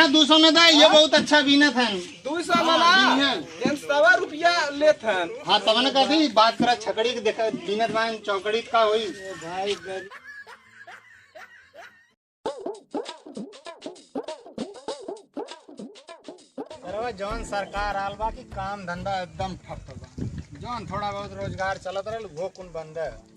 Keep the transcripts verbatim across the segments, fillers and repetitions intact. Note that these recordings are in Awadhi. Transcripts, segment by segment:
दू सौ में दे, ये हाँ? बहुत अच्छा बीनत है। दू सौ में हाँ, ना, बीनत। जन सवा रुपया लेत हन। हाँ, तब न कभी बात करा, छकड़ी के देखा, बीनत बान, चौकड़ी का होई। ओ भाई, गर- सरवा जौन सरकार आल बा कि काम धंधा एकदम ठप बा। जौन थोड़ा बहुत रोजगार चलत रहल, वो कुन बंद है।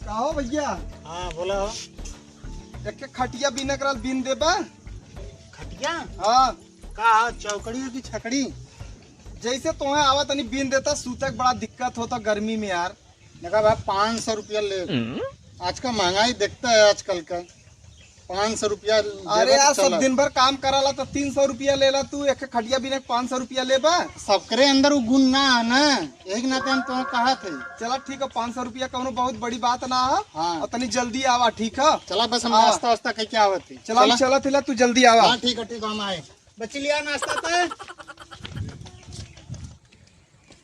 का हो भैया? हाँ, बोला हो। एक के खटिया बीने करल बीन देबा? खटिया? हाँ। का हो, चौकड़ी हो कि छकड़ी? जैसे तोहे आवा तनी बीन देता, सूते के बड़ा दिक्कत होता गर्मी में यार। देखा भाई, पाँच सौ रुपया ले। हम्म। आज का महंगाई देखता है आजकल का। पाँच सौ रुपया अरे देबे यार, तो सब चला। दिन भर काम कराला तो तीन सौ रुपया लेला तू, एक खटिया बीने के पाँच सौ रुपया लेबा? सबकरे अंदर वो गुण ना है ना, यही के नाते हम तोहे कहा थे। चला ठीक है, पाँच सौ रुपया कौनो बहुत बड़ी बात ना है। हाँ। और तनी जल्दी आवा, ठीक है? चला बस हम हाँ। नाश्ता वास्ता कह के आवत है। चला, हम चला। चलत हिला, तू जल्दी आवा। हाँ ठीक है, ठीक है, हम आए। बच्ची लिया नाश्ता तो।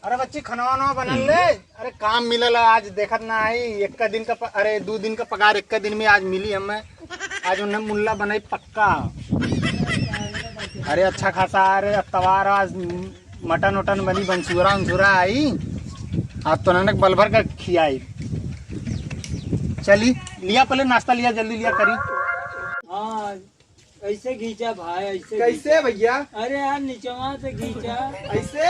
अरे बच्ची, खाना वाना बनल ले। अरे काम मिलल है, आज देखत ना आई, एक का दिन का प-, अरे दो दिन का पगार एक का दिन में आज मिली हमें। आज उन्हें मुल्ला बनाई पक्का। अरे अच्छा खासा, अरे अतवार आज मटन उटन बनी, बंसुरा उंसुरा आई। आज तो उन्होंने बल भर का खियाई। चली लिया, पहले नाश्ता लिया, जल्दी लिया करी। हाँ। ऐसे खींचा भाई, ऐसे कैसे खींचा। भैया? अरे यार, निचवा से खींचा। ऐसे?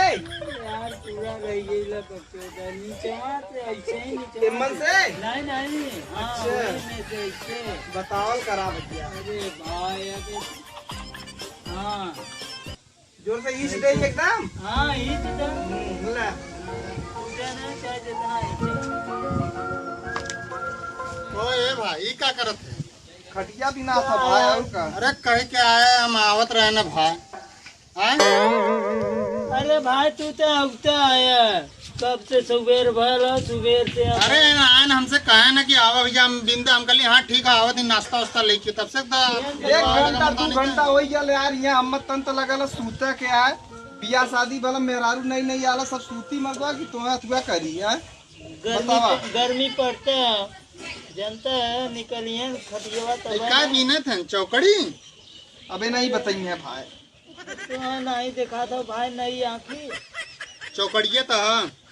यार, पूरा रह गई ला बकचोदा। निचवा से, ऐसे ही निचवा एमन से। से? नहीं, नहीं। हाँ, अच्छा। वही में से ऐसे। बतावल करा भैया। अरे भाई, अरे। हाँ। जोर से खींच दे एकदम। हाँ, खींच दे। हम्म, ला। टूटे ना, चाहे जितना खींचे। ओ, ए भाई, ई का करत है? खटिया भी ना था भाई, और का? अरे, कह के आए, हम आवत रहे ना भाई। हाँ? अरे भाई, तू तो अवते आया। कब से सुबेर भल ह, सुबेर से अब अरे, ना, आन हमसे कहे ना कि आवा भैया, हम बिंदा, हम कहली, "हाँ, ठीक है, आवत ही नाश्ता वास्ता लेके।" तब से तो एक घंटा, दू घंटा हो गया यार, यहाँ हम तन तो लगल सूता के आए। बियाह शादी वाला मेहरारू नहीं, नहीं आला, सब सूती मगवा कि तुम्हें अथुआ करी है। गर्मी, बतावा। गर्मी पड़ते हैं, जनता है, निकलिए खटियवा तब ए, का ना। बीनत है, चौकड़ी? अबे नहीं बताइए भाई। तो नहीं देखा था भाई, नहीं आँखी। चौकड़िया तो है।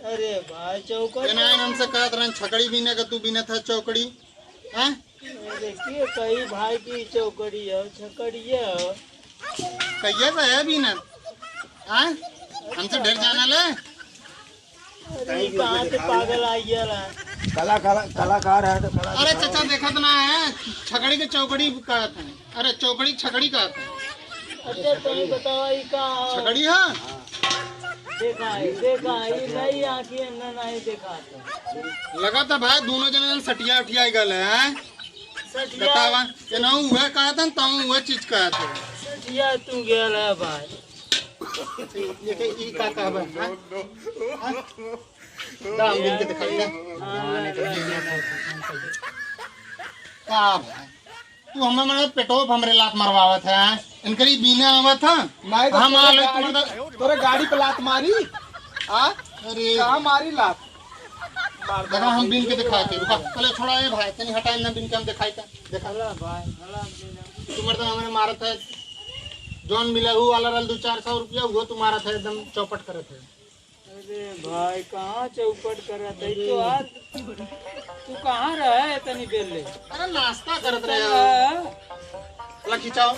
अरे भाई, चौकड़ी ए, नहीं, हमसे कहत रहन, छकड़ी बीने का, तू बीनत है चौकड़ी, हैं? अरे, के कही भाई की चौकड़ी है, छकड़िया है। कहिए तो है बीनत, हैं? हमसे ढेर जाना ले। अरे, ई कहाँ से पागल आ गया ला? कला, कला, कलाकार है तो कला अरे दिखाओ। चाचा, देखत ना है, छकड़ी के चौकड़ी कहत है। अरे, चौकड़ी छकड़ी कहत है। अच्छा, तो ये बताओ, ई का हो? छकड़ी है? देखा है, देखा है, ई नहीं आँखी अंदर नहीं देखा था। लगा था भाई, दोनों जने सटिया उठिया गल है, हैं? सटिया। बतावा, ये ना हुआ कहत है, तम हुआ चीज कहत है। सटिया तू गया है भाई। ये के, ई का कहबे, हाँ? हाँ? दा, हम बीन के दिखाई दे। का भाई? तू हमें, मतलब, पेटो पे हमरे लात मरवावत है, हाँ? इनकरी बीने आवत है? नहीं तो हम तोरे आ ले, गाड़ी, तुम्हारे तोरे गाड़ी पे लात मारी? आ? अरे। कहाँ मारी लात? मार देखा, हम दे। बीन के दिखाई थे। रुका, पहले छोड़ा, ए भाई, तनी हटा, इन्हें बीन के हम दिखाई था। देखा। हला भाई, हला बीन। तू मर्दन हमें मारत है, जौन मिला हु वाला रहल दो चार सौ रुपया, वो तू मारत है, एकदम चौपट करत है। अरे भाई, कहाँ चौपट करत है? तो आज तू कहाँ रहे इतनी देर ले? अरे नाश्ता करत रहे हो। हाँ। ला खिंचाओ।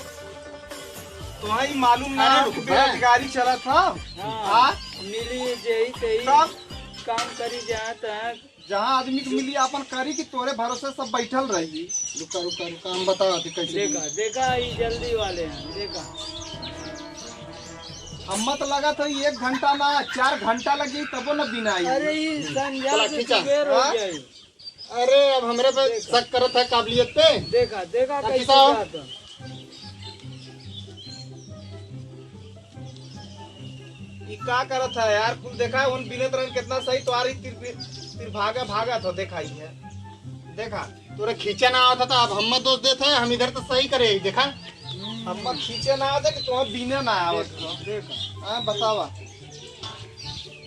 तो ही मालूम ना अरे हो कि रुक बे। बेरोजगारी चलत हो। हाँ। हाँ? मिली जई तई तब? काम करी जहाँ तहाँ। जहाँ आदमी के मिली आपन करी कि तोरे भरोसे सब बैठल रही। रुका, रुका, रुका, हम बतावा थी कैसे देखा, मिली। देखा, ई जल्दी वाले हैं, देखा। हम मत लगा था, एक घंटा ना, चार घंटा लगी, तबो न बिनाई। अरे, ई संझा चला, से खींचा। सुबेर हो हाँ? जाई। अरे, अब हमरे पे देखा। शक करत है काबिलियत पे। देखा, देखा, अब कैसे खींचाओ। जाता। ई का करत है यार? कुल देखा, उन बिनत रहन कितना सही, तो आ रही तिर, तिर भागा, भागा था, देखा ही है। देखा। तोरा खींचा ना आवत था, तो अब हम दोष देत है, हम इधर तो सही करे, देखा। हम खींचे ना आते कि तुम्हें बीने ना आवत हो। देखो। हाँ, बतावा।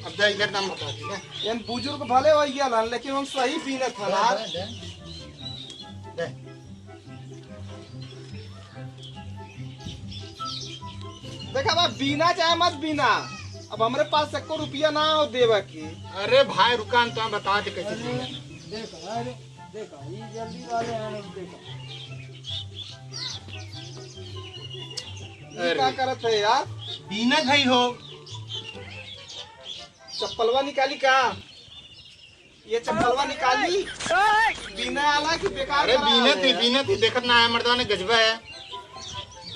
अब जा इधर नाम बता दी ना। एन बुजुर्ग भले हो गया हन, लेकिन हम सही बीनत हन दे, यार। दे, दे। देखा बा, बीना चाहे मत बीना, अब हमरे पास एको रुपया ना हो देवे के। अरे भाई रुका, हम तुम्हें बता दे कैसे अरे, बीना। देखा, अरे, देखा, ये जल्दी वाले हैं, देखा। ये अरे। का करत है यार? बीनत है हो। चप्पलवा निकाली का? ये चप्पलवा निकाली। बीना आला कि बेकार अरे करा बीनत है, है? बीनत है, देखत ना है मर्दवा ने गजबा है।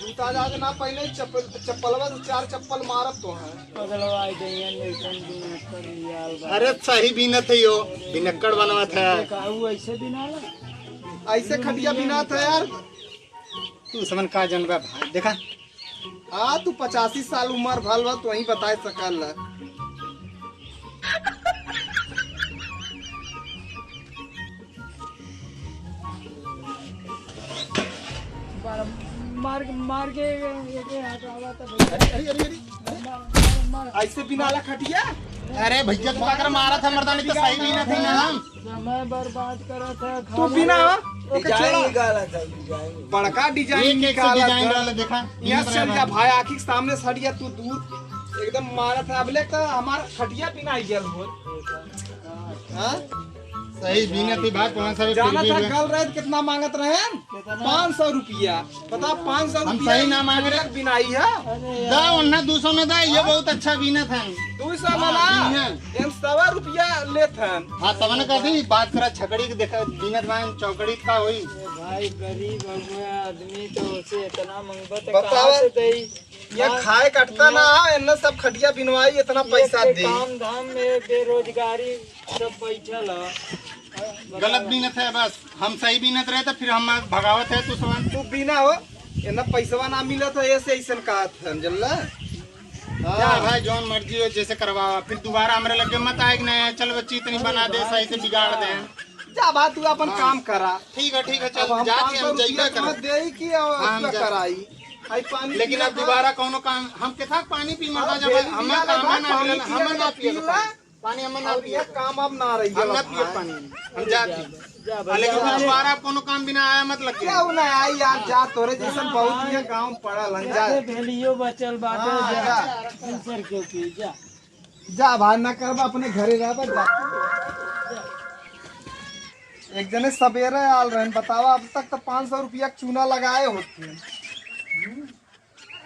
जूता जाके ना पहले चप्पल, चप्पलवा से चार चप्पल मारत तो है। पगलवा आई गई है, लेकिन बीनत कर लिया बा। अरे सही बीनत है यो, बिनक्कड़ बनवत है। देखा, वो ऐसे बिनाला। ऐसे खटिया बिनात है यार। तू समन का जनबा भाई, देखा। हाँ, तू पचासी साल उम्र भल बा, तू वहीं बताए सकल है। मार, मार के, मार के ये, ये हटावा तो भैया। अरे, अरे, अरे, अरे। मार, मार, मार। ऐसे बिनाला खटिया? अरे भैया, तू अगर मारा था मर्दानी तो सही बीनत है ना हम। समय बर्बाद करा था, तू बिना, हाँ? ओके, डिजाइन छोड़ा। निकाला था, डिजाइन। बड़का डिजाइन एक, एक से निकाला डिजाइन था। वाला देखा, यहाँ बीनत रहा सट जा भाई। भाई, आँखी के सामने सट गया तू दूर। एकदम मारा था। अब ले तो हमारा खटिया बिना आई गया बोल। हाँ? सही बीनत ही भाई, पाँच सौ रुपये जाना फिर था, भी। गल रहे तो कितना मांगत रहे हम? कितना? पाँच सौ रुपया। बता, पाँच सौ हम रुपया सही ना मांग रहे। खटिया बिनाई है। अरे दा, यार। उन्हें दो सौ में दा, ये हाँ? बहुत अच्छा बीनत है। दो सौ में हाँ, ना, बीनत। एन सवा रुपया लेत हन। हाँ, तब न कहती, बात करा छकड़ी के, देखा, बीनत भाई, चौकड़ी का होई। ए भाई, गरीब हुए आदमी तो उसे इतना मंगबा तो बतावा। कहाँ से देई? ये हाँ, खाए कटता ना, इन्हें सब खटिया बिनवाई, इतना ये पैसा के दे। काम धाम में बेरोजगारी सब बैठल है। गलत बीनत है बस, हम सही बीनत रहे तो फिर हम भगावत है तू सवन। तू बीना हो, इन्हें पैसवा ना मिलत है, ऐसे ऐसन कहत है, जानला? हाँ। जा भाई, जौन मर्जी हो, जैसे करवावा, फिर दोबारा हमरे लगे मत आए कि नहीं, चल बच्ची, इतनी बना दे, सही से बिगाड़ दे। जा भाई, तू अपन हाँ। काम करा। ठीक है, ठीक है, चल, अब हम जाते हैं, हम पाँच सौ रुपया जइबे कहाँ करब। देई कि और हाँ, हम क्या जा। कराई? आई पानी लेकिन पिया अब था। दोबारा कौनो काम, हम कितना पानी पी मरता हाँ, जब डेली हमें पिया काम लगा, ना पानी मिलेला, पिया हमें ना लगा, पिए पी के ला। पानी। पानी हमें ना अब पिए ये के काम अब ना रही हम ना है। पिए पानी, हम जाते हैं। जा, जा हाँ, लेकिन भाई, जा। दोबारा कौनो काम बिना आया मत लगे। क्या ना आई यार, जा, तोरे जैसन बहुत ये गाँव पड़ा लन जा। अरे भेलियो बचल बाटे, हाँ, जा। जा। दूसर के पी, जा। जा भाई, ना करबा, अपने घरे रहबा, जा। एक जने सबेरे आल रहन, बतावा, अब तक तो पाँच सौ रुपया के चूना लगाए होते। हम्म?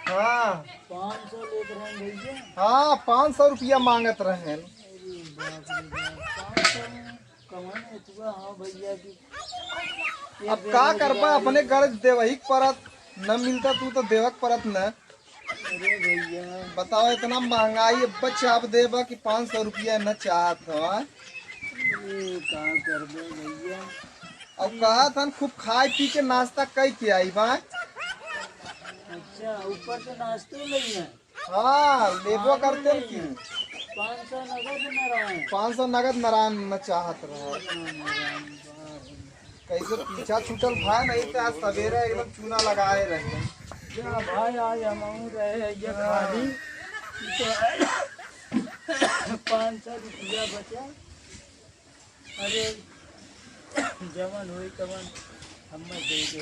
हाँ। पाँच सौ लेत रहन भैया। हाँ, पाँच सौ रुपया मांगत रहन। अरे बाप रे बाप, पाँच सौ में कौन एतुआ, हाँ भैया की। अब का करबा, अपने घर देवही के परत, न मिलता तू तो देवक परत न। अरे भैया। बताओ, इतना महंगाई है, बच्चा आप देबा कि पाँच सौ रुपया न चाहत हो, हाँ? अरे, का करबे भैया? अब कहा था खूब खाए पी के नाश्ता कई के आई बा। अच्छा, ऊपर से नाश्तो नहीं है? हाँ, लेबो हाँ, करते नहीं। कि पाँच सौ नगद न रहे। पाँच सौ नगद नारायण न चाहत रहे। हाँ, नारायण, वाह। कैसे पीछा छूटल भाई, नहीं तो आज सवेरे एकदम चूना लगाए रहे। जा भाई, आज हमहू रहे ये हाँ। खाली, तो पाँच सौ रुपया बचा। अरे, जवन होई तवन हमें दे दे।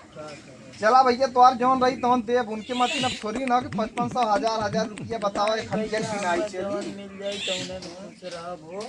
का करे? चला भैया, तोहार जवन रही तवन देब, उनके मतीन अब थोड़ी ना कि पचपन सौ, हजार, हजार रुपया बतावा, एक खटिया किनाई जवन चली। मिल जाई तौने में से रहब हो।